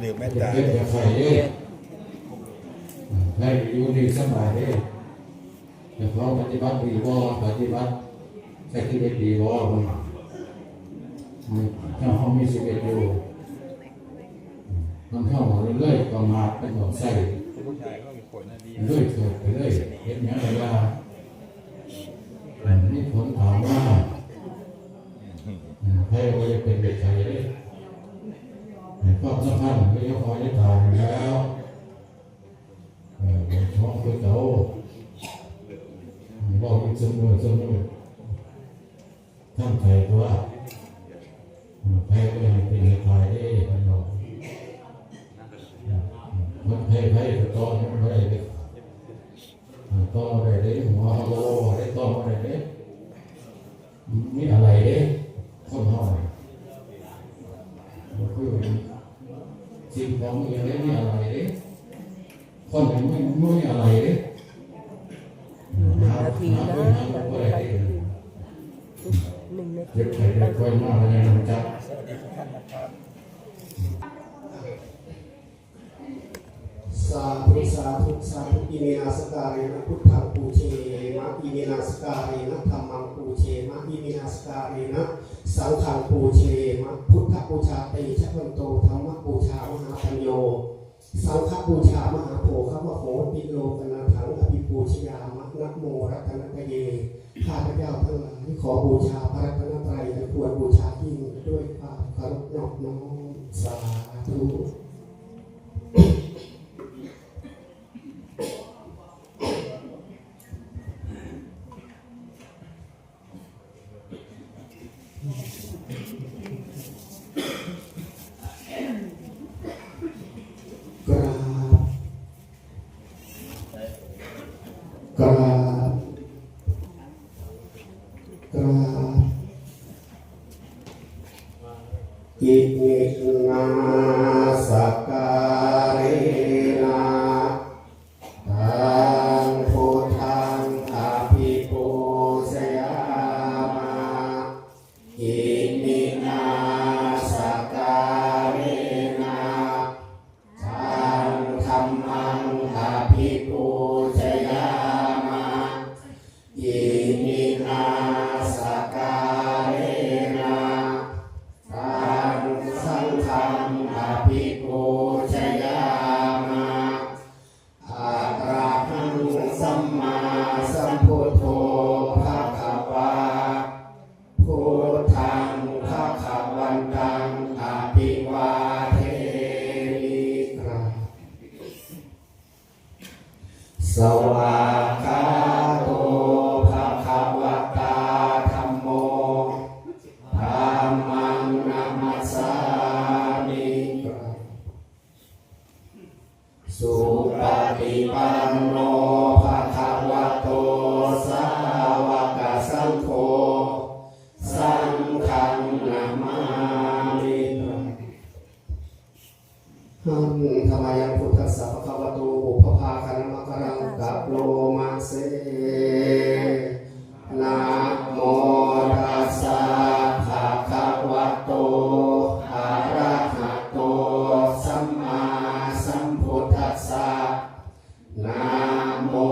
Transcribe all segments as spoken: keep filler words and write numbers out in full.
ดื่มแม่จ๋า เจ็บอย่าไข้เด้อ ให้อยู่ดีสบายเด้อ แต่เขาปฏิบัติดีบ่ ปฏิบัติใช้ชีวิตดีบ่ เจ้าเขามีชีวิตอยู่ มันเข้ามาเรื่อยๆ ประมาทเป็นบ่ใส่ เรื่อยเถิดไปเรื่อย เห็นอย่างไรว่า มันมีผลตามมา อืม ใครก็จะเป็นเด็กไทยเลย ความสัมพันธ์มันก็ยังคอยได้ตายอยู่แล้ว เออ ท้องคือเก่า บอกอีกเสมอเสมอ ท่านไทยตัว อืม ใครก็ยังเป็นเด็กไทยได้ มันบอก อืม มันใครใครก็ต้องมันไม่ได้เลย อืม ต้องอะไรเลย หัวเขาก็บอกได้ต้องอะไรเลย มีอะไรเด้ คนเฮาเนี่ย มันคือสิ่งของอย่างนี้มีอะไรเด้ คนเนี่ยไม่ ไม่มีอะไรเด้ หนึ่งนาทีนะ หา หา หาบ่ได้เด้ หนึ่งนาที เจ็บไข้ได้ป่วยมาแล้วยังจัก Sādhu, sādhu, sādhu. Iminā sakkārena buddhaṃ pūjema, iminā sakkārena dhammaṃ pūjema, iminā sakkārena saṅghaṃ pūjema. Buddhapūjā tejavanto, dhammapūjā mahāpañño, saṅghapūjā mahābhogavaho, tilokanaṭṭhaṃ abhipūjayāma. Namo ratanattaye. ข้าพเจ้าทั้งหลายขอบูชาพระรัตนตรัยอันควรบูชายิ่งด้วยความเคารพนอบน้อม สาธุ กราบ กราบ กราบ Iminā sakkārena taṃ buddhaṃ abhipūjayāma. Iminā sakkārena taṃ dhammaṃ abhipūjayāma. Iminā sakkārena taṃ saṅghaṃ abhipūjayāma. Arahaṃ sammāsambuddho bhagavā, buddhaṃ bhagavantaṃ abhivādemi. กราบ Svākkhāto bhagavatā dhammo, dhammaṃ namassāmi. กราบ Supaṭipanno bhagavato sāvakasaṅgho, saṅghaṃ namāmi. Handa mayaṃ buddhassa bhagavato pubbabhāganamakāraṃ karoma se. Namo tassa bhagavato arahato sammāsambuddhassa. Namo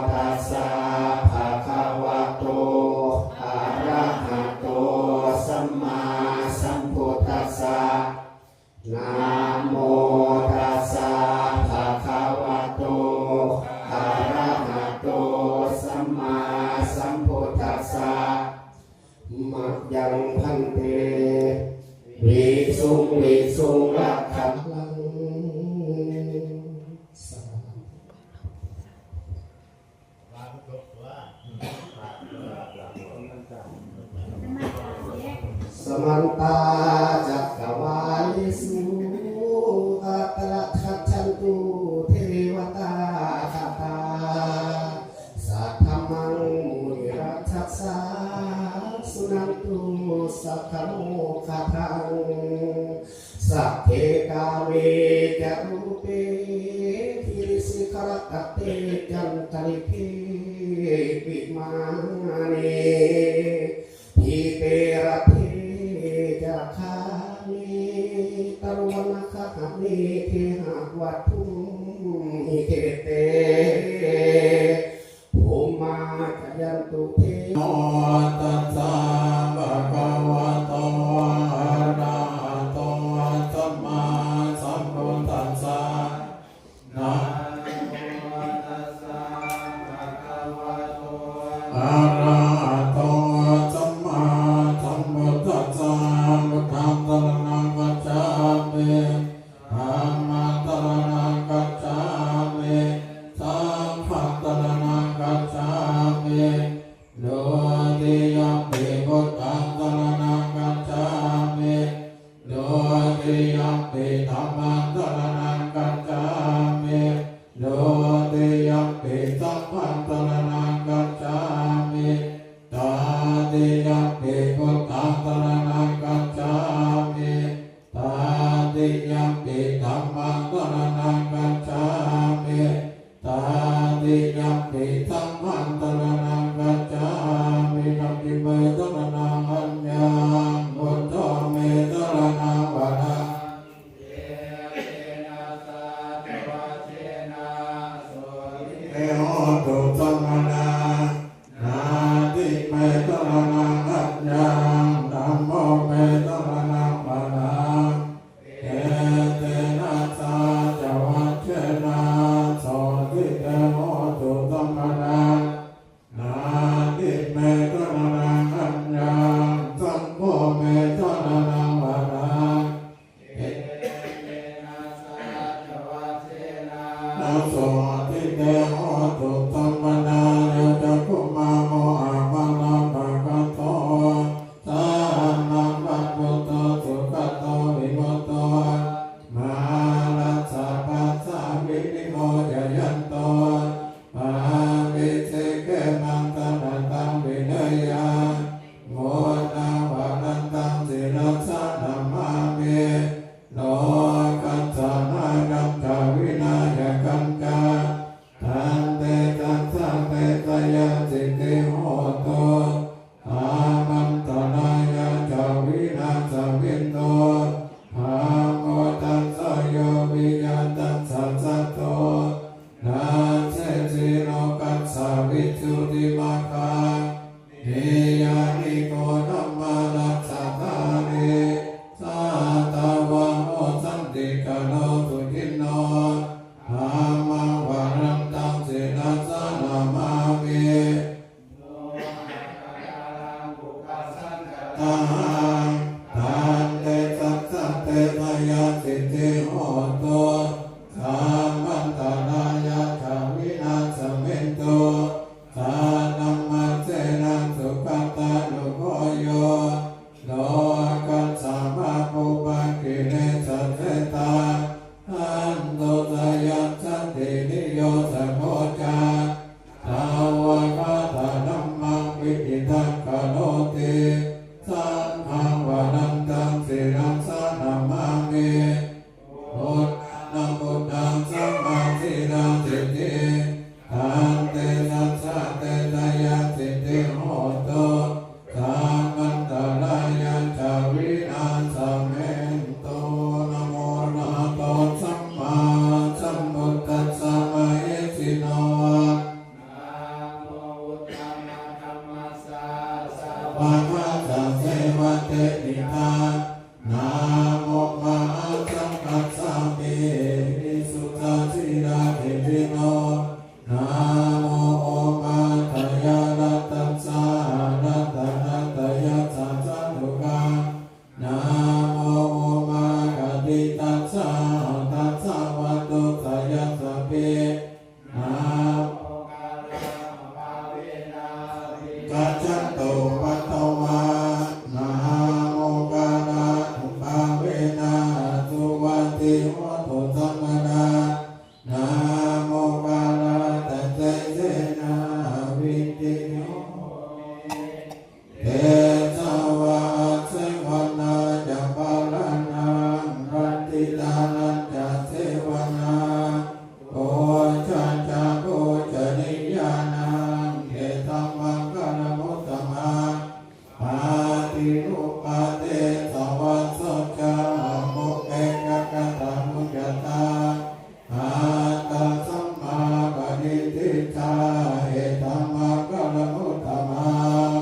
tassa bhagavato arahato sammāsambuddhassa. Namo tassa bhagavato arahato sammāsambuddhassa. Mayaṃ bhante visuṃ visuṃ rakkhaṃ. Samantā cakkavāḷesu atrāgacchantu devatā, saddhammaṃ munirājassa suṇantu saggamokkhadaṃ. Sagge kāme ca rūpe girisikharataṭe cantalikkhe vimāne, dīpe raṭṭhe ca gāme taruvanagahane Gehavatthumhi khette bhummā cāyantu de. Namo tassa bhagavato arahato sammāsambuddhassa. Namo tassa bhagavato arahato sammāsambuddhassa. Buddhaṃ saraṇaṃ gacchāmi. Dhammaṃ saraṇaṃ gacchāmi. Saṅghaṃ saraṇaṃ gacchāmi. Dutiyampi buddhaṃ saraṇaṃ gacchāmi. Dutiyampi dhammaṃ saraṇaṃ gacchāmi. Dutiyampi saṅghaṃ saraṇaṃ gacchāmi. Tatiyampi buddhaṃ saraṇaṃ gacchāmi. Tatiyampi dhammaṃ saraṇaṃ gacchāmi. Tatiyampi saṅghaṃ saraṇaṃ gacchāmi. Natthi me saraṇaṃ aññaṃ, buddho me saraṇaṃ varaṃ. Etena saccavajjena sotthi te hotu sabbadā. Natthi me saraṇaṃ aññaṃ, dhammo me saraṇaṃ varaṃ. Etena saccavajjena sotthi te hotu sabbadā. Natthi me saraṇaṃ aññaṃ, saṅgho me saraṇaṃ varaṃ. Etena saccavajjena sotthi te hotu sabbadā. Yo cakkhumā mohamalāpakaṭṭho, sāmaṃ va buddho sugato vimutto, mārassa pāsā vinimocayanto, pāpesi khemaṃ janataṃ vineyya. Buddhaṃ varantaṃ sirasā namāmi, lokassa nāthañca vināyakañca. Tantejasā te jayasiddhi hotu, sabbantarāyā ca vināsamentu. Dhammo dhajo yo viya tassa satthu, dassesi lokassa visuddhimaggaṃ. Niyyāniko dhammadharassa dhārī, sātāvaho santikaro suciṇṇo. Dhammaṃ varantaṃ sirasā namāmi, mohappadālaṃ upasantadāhaṃ. Tantejasā te jayasiddhi hotu, sabbantarāyā ca vināsamentu. Saddhammasenā sugatānugo yo, lokassa pāpūpakilesajetā, santo sayaṃ santiniyojako ca. Svākkhātadhammaṃ viditaṃ karoti, saṅghaṃ varantaṃ sirasā namāmi, purāṇabuddhaṃ samasīladiṭṭhiṃ. Tantejasā te jayasiddhi hotu, sabbantarāyā ca vināsamentu. Namo arahato sammāsambuddhassa mahesino. Namo uttamadhammassa svākkhātasseva tenidha. Namo mahāsaṅghassāpi visuddhasīladiṭṭhino. Namo omātyāraddhassa ratanattayassa sādhukaṃ. Namo omakātītassa tassa vatthuttayassapi. Namokārappabhāvena vigacchantu upaddavā. Namokārānubhāvena suvatthi hotu sabbadā. Namokārassa tejena vidhimhi homi tejavā. Asevanā ca bālānaṃ paṇḍitānañca sevanā, pūjā ca pūjanīyānaṃ etammaṅgalamuttamaṃ. Paṭirūpadesavāso ca pubbe ca katapuññā, Attasammāpaṇidhi ca etammaṅgalamuttamaṃ.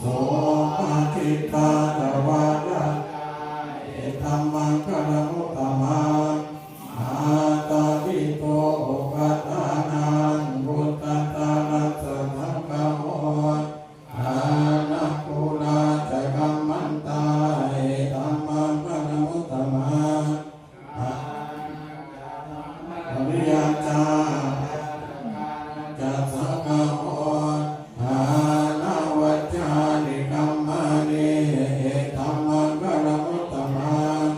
Supatiṭṭhā ca vārā ca etammaṅgalamuttamaṃ. Mātāpituupaṭṭhānaṃ puttadārassa saṅgaho anākulā ca kammantā etammaṅgalamuttamaṃ. Anākulā ca dhammacariyañca ca saṅgaho anavajjāni kammāni etammaṅgalamuttamaṃ.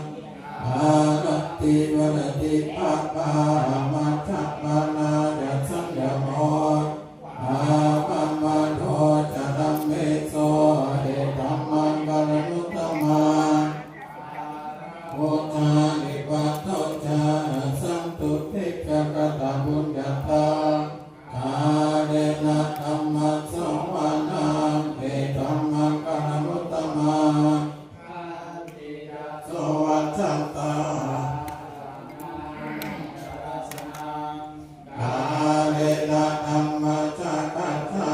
Āratī viratī pāpā majjapānā ca saññamo appamādo ca dhammesu etammaṅgalamuttamaṃ. Gāravo ca nivāto ca santuṭṭhī ca kataññutā kālena dhammassavanaṃ etammaṅgalamuttamaṃ. Khantī ca sovacassatā kālena dhammasākacchā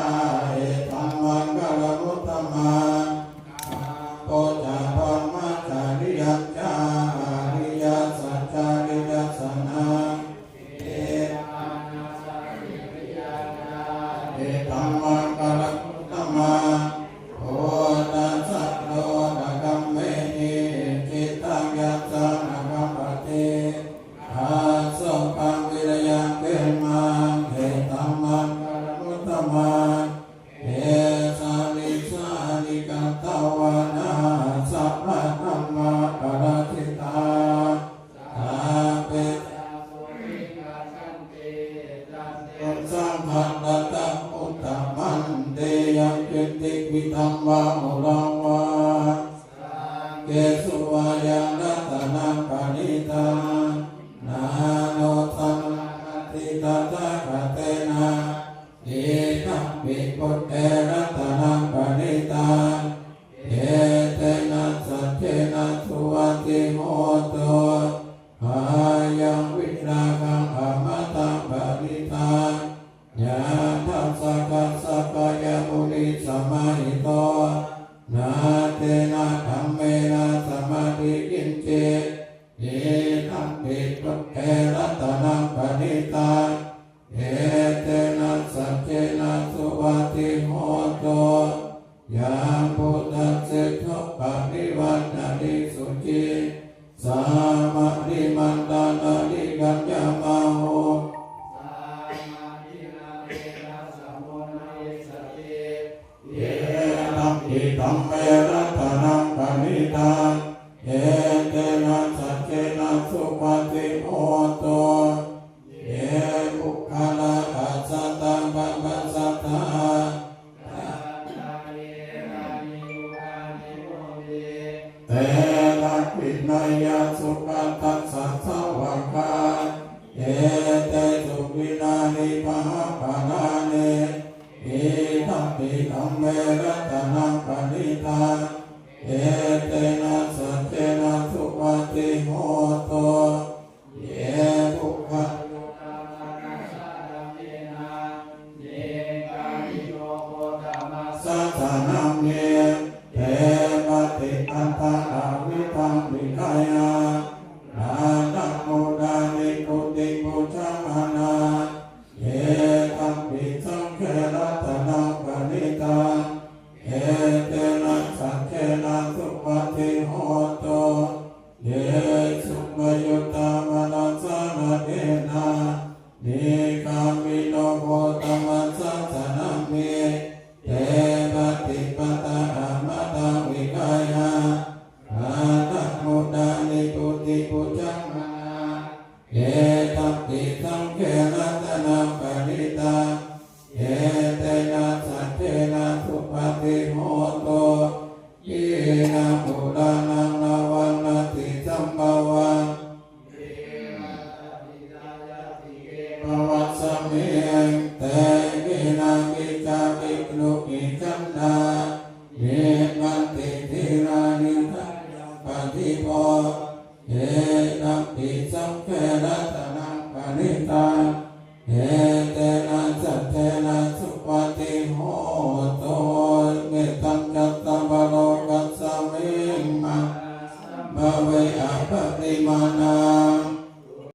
etammaṅgalamuttamaṃ. Tapo ca brahmacariyañca ariyasaccāna dassanaṃ nibbānasacchikiriyā ca etammaṅgalamuttamaṃ. Phuṭṭhassa lokadhammehi cittaṃ yassa na kampati asokaṃ virajaṃ khemaṃ etammaṅgalamuttamaṃ. Etādisāni katvāna sabbatthamaparājitā sabbe tesaṃ gattha uttamanti. Yaṅkiñci vittaṃ vā huraṃ vā saggesu vā yaṃ ratanaṃ paṇītaṃ na no samaṃ atthi tathāgatena idampi buddhe ratanaṃ paṇītaṃ etena saccena suvatthi hotu. Khayaṃ virāgaṃ amataṃ paṇītaṃ yadajjhagā sakyamunī samāhito na tena dhammena samatthi kiñci idampi buddhe ratanaṃ paṇītaṃ etena saccena suvatthi hotu. Yaṃ buddhaseṭṭho parivaṇṇayī suciṃ samaṃ nigantā na nigayhāmaho idampi dhamme ratanaṃ paṇītaṃ etena saccena suvatthi hotu. Ye puggalā aññatā kataññutā te dakkhitāni sugatassa sāvakā etesu dinnāni mahapphalāni idampi dhamme ratanaṃ paṇītaṃ etena saccena suvatthi hotu. Ye puggalā sāsanamhi te pattipattā aviddhā vijjā nānābhūtāni buddhibhujamānā idampi saṅghe ratanaṃ paṇītaṃ etena saccena suvatthi hotu. Ye suppayuttā manasā daḷhena nikkāmino gotamasāsanamhi te pattipattā amataṃ vigayha nānābhūtāni buddhibhujamānā idampi saṅghe ratanaṃ paṇītaṃ etena saccena suvatthi hotu. Khīṇā